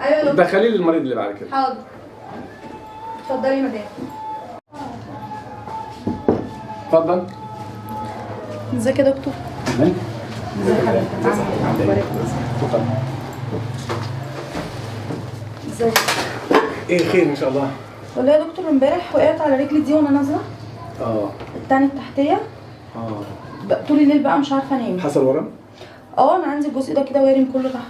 ايوه يا دكتور. دخلي لي المريض اللي بعد كده. حاضر. اتفضلي يا مدام. اتفضل. ازيك يا دكتور؟ تمام. ازي حضرتك؟ عامله ايه؟ اتفضل. ازيك؟ ايه خير ان شاء الله؟ والله يا دكتور امبارح وقعت على رجلي دي وانا نازله. التانية التحتية. طول الليل بقى مش عارفه انام. حصل ورم؟ انا عندي الجزء ده كده وارم كله تحت.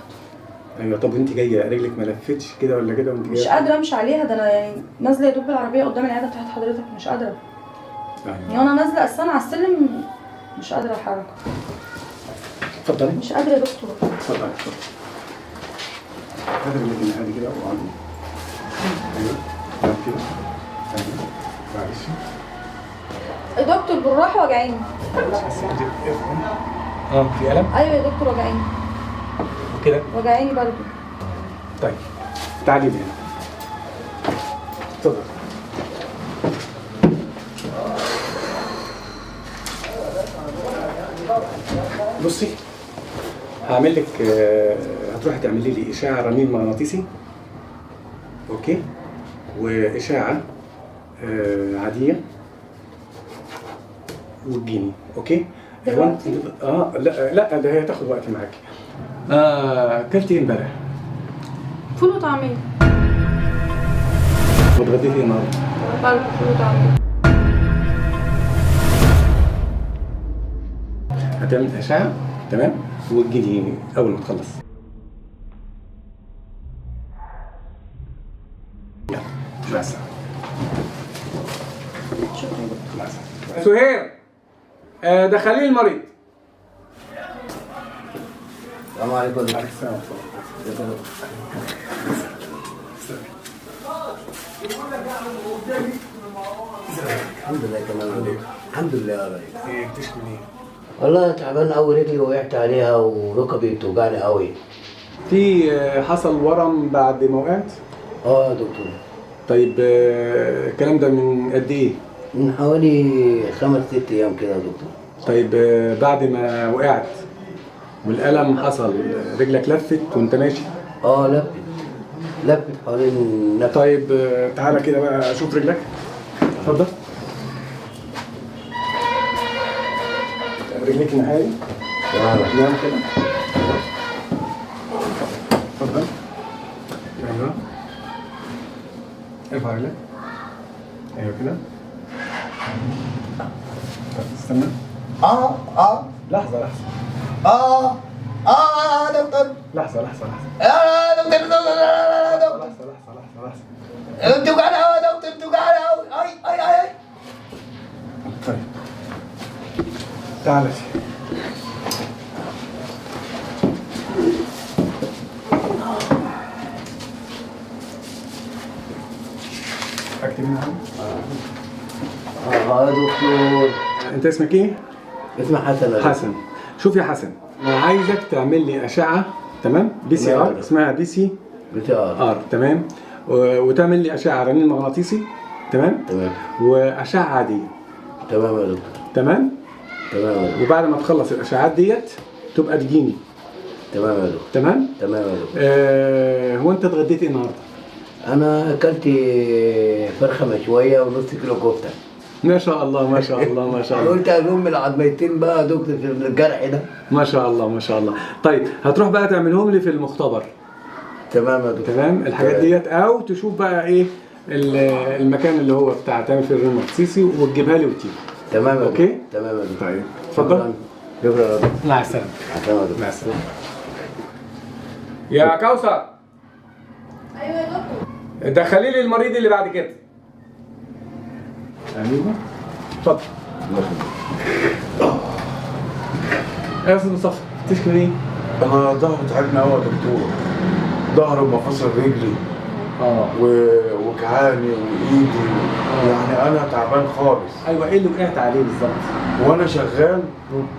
ايوه. طب وانت جاية رجلك ما لفتش كده ولا كده وانت جاية؟ مش قادرة امشي عليها، ده انا يعني نازله يا دوب بالعربية قدام العيادة بتاعت حضرتك، مش قادرة. ايوه. يعني وانا نازله اصلا على السلم مش قادرة اتحرك. اتفضلي. مش قادرة يا دكتور. اتفضلي اتفضلي. هات رجلك الناحية دي كده واقعدي. ايوه تمام كده. ايوه معلش يا دكتور بالراحة، وجعيني. في ألم؟ ايوه يا دكتور وجعيني. وكده؟ وجعيني برضه. طيب تعالي لي هنا. اتفضل. بصي هعمل لك، هتروحي تعملي لي اشعه رنين مغناطيسي، okay، واشعه عادية وتجيني، okay؟ دلوقتي؟ لا لا ده هي تاخد وقت معاكي. اكلتي ايه امبارح؟ فول وطعميه. واتغديتي ايه النهارده؟ برضه فول وطعميه. هتعمل اشعه، تمام، وتجيني اول ما تخلص. يلا مع السلامة. شكرا يا دكتور. مع السلامة. سهير، دخلي المريض. السلام عليكم. وعليكم السلام ورحمة الله. الحمد لله تمام. الحمد لله يا ريس. ايه بتشكي من ايه؟ والله تعبان قوي، رجلي وقعت عليها وركبي بتوجعني قوي. في حصل ورم بعد ما وقعت؟ اه يا دكتور. طيب الكلام ده من قد ايه؟ من حوالي 5 6 ايام كده يا دكتور. طيب بعد ما وقعت والألم حصل رجلك لفت وانت ماشي؟ لفت حوالين نفسي. طيب تعالى كده بقى اشوف رجلك. اتفضل. رجليك الناحية دي. نعم كده. اتفضل. ايوه. ارفع رجلك. ايوه كده. طب استنى. لحظة لحظة. دكتور. لحظة لحظة لحظة. دكتور دكتور. لحظة لحظة لحظة لحظة. بتوجعني قوي يا دكتور، بتوجعني قوي. اي اي اي. طيب تعالى. اكتب هنا. يا دكتور. انت اسمك ايه؟ اسمي حسن. حسن. شوف يا حسن، انا عايزك تعمل لي اشعه، تمام؟ PCR، اسمها PCR، تمام؟ وتعمل لي اشعه رنين مغناطيسي، تمام؟ تمام. واشعه عادية. تمام يا دكتور. تمام؟ تمام يا دكتور. وبعد ما تخلص الاشعات ديت تبقى تجيني. تمام يا دكتور. تمام؟ تمام يا دكتور. هو انت اتغديت ايه النهارده؟ انا اكلت فرخة مشوية ونص كيلو كفته. ما شاء الله ما شاء الله ما شاء الله. قلت اقوم العظميتين بقى يا دكتور في الجرح ده. ما شاء الله ما شاء الله. طيب هتروح بقى تعملهم لي في المختبر. تمام يا دكتور. تمام الحاجات ديت، او تشوف بقى ايه المكان اللي هو بتاع تعمل فيه الرنين المغناطيسي وتجيبها لي وتيجي. تمام يا دكتور. okay؟ تمام يا دكتور. طيب اتفضل. شكرا يا دكتور. مع السلامة. مع السلامة يا دكتور. مع السلامة. يا كوثر. ايوه يا دكتور. دخلي لي المريض اللي بعد كده. ايوه اتفضل. يا استاذ مصطفى تشكي من ايه؟ انا ظهري تعبني قوي يا دكتور. ظهري ومفاصل رجلي وكعاني وايدي يعني انا تعبان خالص. ايوه ايه اللي وقعت عليه بالظبط؟ وانا شغال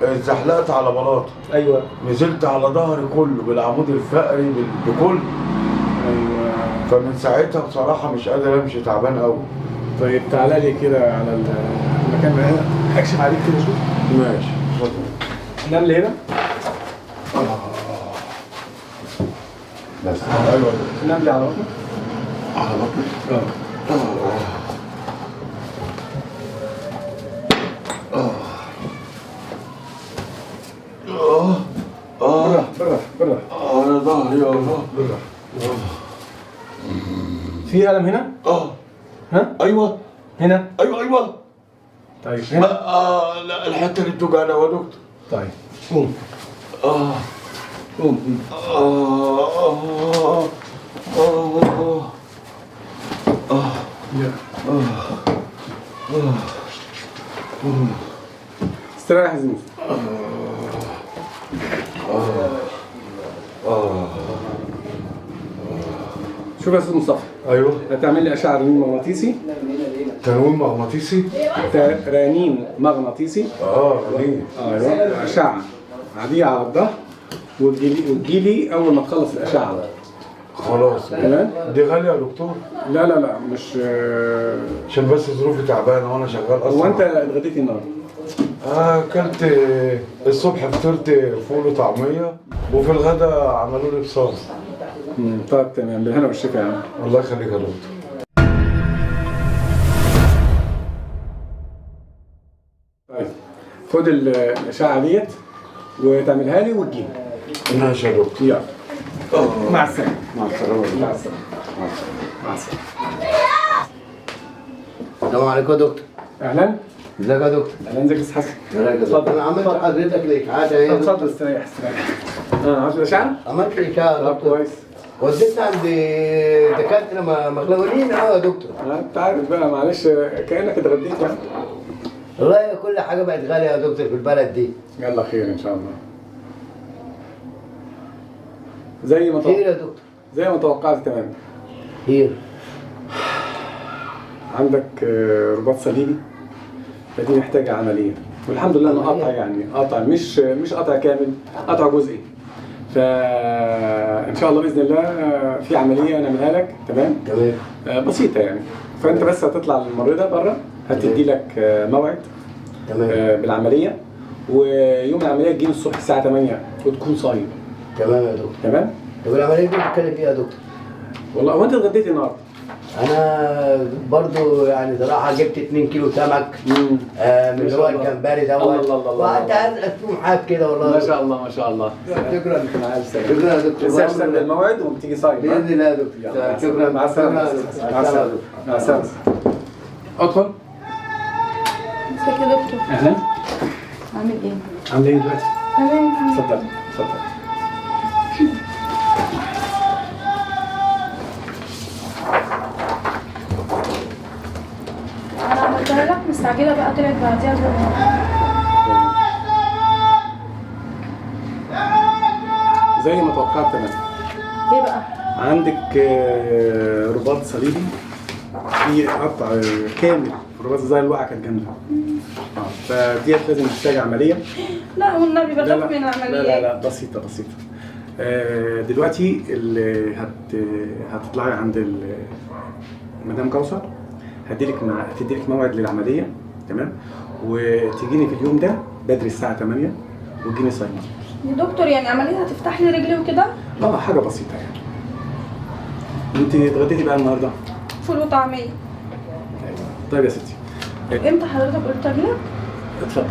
اتزحلقت على بلاطة. ايوه نزلت على ظهري كله بالعمود الفقري بكله. ايوه فمن ساعتها بصراحة مش قادر امشي، تعبان قوي. طيب تعالى لي كده على المكان هنا اكشف عليك كده شوف. ماشي اتفضل. نام لي هنا. بس. ايوه نام لي على بطنك. على بطني؟ اه. اه. بالراحة بالراحة. انا ظهري يا الله. بالراحة. في ألم هنا؟ ها؟ ايوه. هنا؟ ايوه ايوه. طيب هنا؟ لا الحتة اللي بتوجعني يا دكتور. طيب قوم. قوم. استريح يا زميلي. شوف يا استاذ مصطفى. ايوه. هتعمل لي اشعه رنين مغناطيسي. تنويم مغناطيسي؟ رنين مغناطيسي. رنين. ايوه، اشعه عادية على الظهر، وتجيلي اول ما تخلص الاشعة. خلاص تمام. دي غالية يا دكتور؟ لا لا لا مش عشان بس ظروفي تعبانة وانا شغال اصلا. هو انت اتغديتي النهارده؟ اكلت الصبح، فطرت فول وطعميه، وفي الغدا عملوا لي بصاص. طيب تمام، بالهنا والشفا يا عم. الله يخليك يا دكتور. طيب خد الاشعة ديت وتعملها لي وتجيني. ماشي يا دكتور. يلا مع السلامة. مع السلامة. مع السلامة. مع السلامة. مع السلامة. السلام عليكم يا دكتور. اهلا. ازيك يا دكتور؟ اهلا، ازيك يا استاذ حسن؟ ازيك يا دكتور؟ انا عملت حضرتك الاشعاعات اهي. اتفضل استريح استريح. عملت الاشعة؟ عملت الاشعة يا دكتور. كويس. وديت عند دكاترة مغلولين قوي يا دكتور. انت عارف بقى، معلش كانك اتغديت يعني. والله كل حاجة بقت غالية يا دكتور في البلد دي. يلا خير ان شاء الله. زي ما خير يا دكتور. زي ما توقعت تماما. خير. عندك رباط صليبي، فدي محتاجه عملية، والحمد لله انه قطع، يعني قطع مش قطع كامل، قطع جزئي. فان شاء الله باذن الله في عملية نعملها لك. تمام؟ تمام. بسيطة يعني. فانت بس هتطلع للممرضه بره، هتدي لك موعد. تمام. بالعملية، ويوم العملية تجيني الصبح الساعة 8 وتكون صايم. تمام يا دكتور. تمام؟ طب العملية دي بتتكلم فيها يا دكتور؟ والله هو انت اتغديت النهارده؟ انا برضو يعني صراحة جبت 2 كيلو سمك من اللي هو الجمبري دوت، وقعدت ازقز فيهم حاجة كده والله. ما شاء الله ما شاء الله. شكرا. شكرا يا دكتور. ما تنساش تاخد الموعد وتيجي صايم باذن الله يا دكتور. شكرا. مع السلامة. مع السلامة. مع السلامة. ادخل. ازيك يا دكتور؟ اهلا. عامل ايه؟ عامل ايه دلوقتي؟ تمام. اتفضل اتفضل. انا عملتها لك مستعجلة بقى، طلعت بعديها زي ما توقعت تمام. ايه بقى؟ عندك رباط صليبي في قطع كامل، الرباط زي الوقعة كانت جامدة. فديت لازم تحتاج عملية. لا والنبي بخاف من العمليات. لا لا لا بسيطة بسيطة. دلوقتي اللي هتطلعي عند مدام كوثر، هتديلك موعد للعملية. تمام؟ وتجيني في اليوم ده بدري الساعة 8 وتجيني صايمه. يا دكتور يعني عملية هتفتح لي رجلي وكده؟ حاجة بسيطة يعني. انت اتغديتي بقى النهارده؟ فول وطعميه. ايوه. طيب يا ستي. امتى حضرتك قلت اجيلك؟ اتفضل.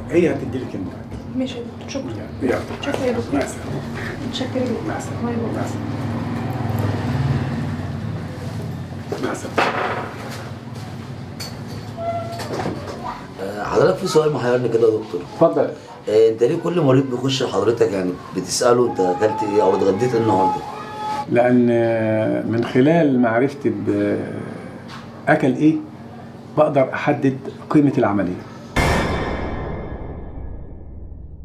هي هتدي لك الموعد. ماشي يا دكتور، شكرا. يلا شكرا يا دكتور. مع السلامة. متشكره جدا. مع السلامة. مع السلامة. مع السلامة. حضرتك في سؤال محيرني كده يا دكتور. اتفضل. انت ليه كل مريض بيخش لحضرتك يعني بتساله انت اكلت ايه او اتغديت ايه النهارده؟ لان من خلال معرفتي باكل ايه بقدر احدد قيمة العملية.